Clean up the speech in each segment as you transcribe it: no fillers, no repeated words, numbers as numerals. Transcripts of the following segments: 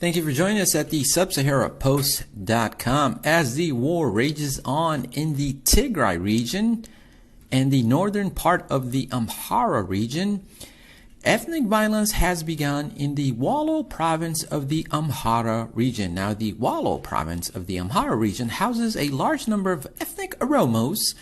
Thank you for joining us at the Subsaharapost.com as the war rages on in the Tigray region and the northern part of the Amhara region. Ethnic violence has begun in the Wolloo province of the Amhara region. Now, the Wolloo province of the Amhara region houses a large number of ethnic Oromos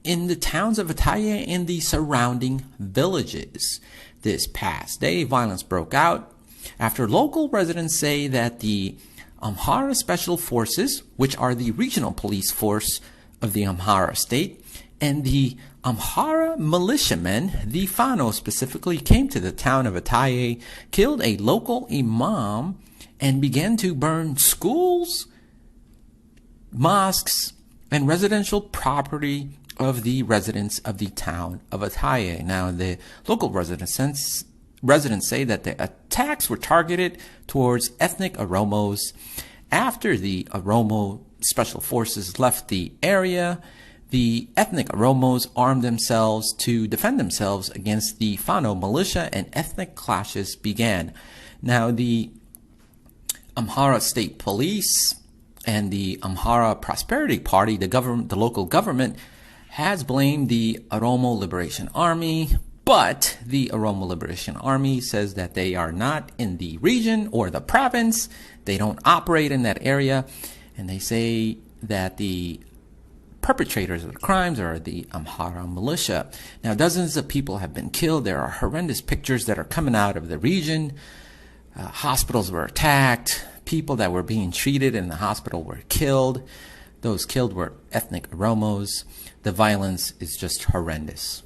in the towns of Ataye and the surrounding villages. This past day, violence broke out after local residents say that the Amhara Special Forces, which are the regional police force of the Amhara state, and the Amhara militiamen, the Fano specifically, came to the town of Ataye, killed a local imam, and began to burn schools, mosques, and residential property of the residents of the town of Ataye. Now, the local residents say that the attacks were targeted towards ethnic Oromos. After the Oromo special forces left the area, the ethnic Oromos armed themselves to defend themselves against the Fano militia, and ethnic clashes began. Now, the Amhara State Police and the Amhara Prosperity Party, the local government, has blamed the Oromo Liberation Army, but the Oromo Liberation Army says that they are not in the region or the province. They don't operate in that area, and they say that the perpetrators of the crimes are the Amhara militia. Now, dozens of people have been killed. There are horrendous pictures that are coming out of the region. Hospitals were attacked. People that were being treated in the hospital were killed. Those killed were ethnic Oromos. The violence is just horrendous.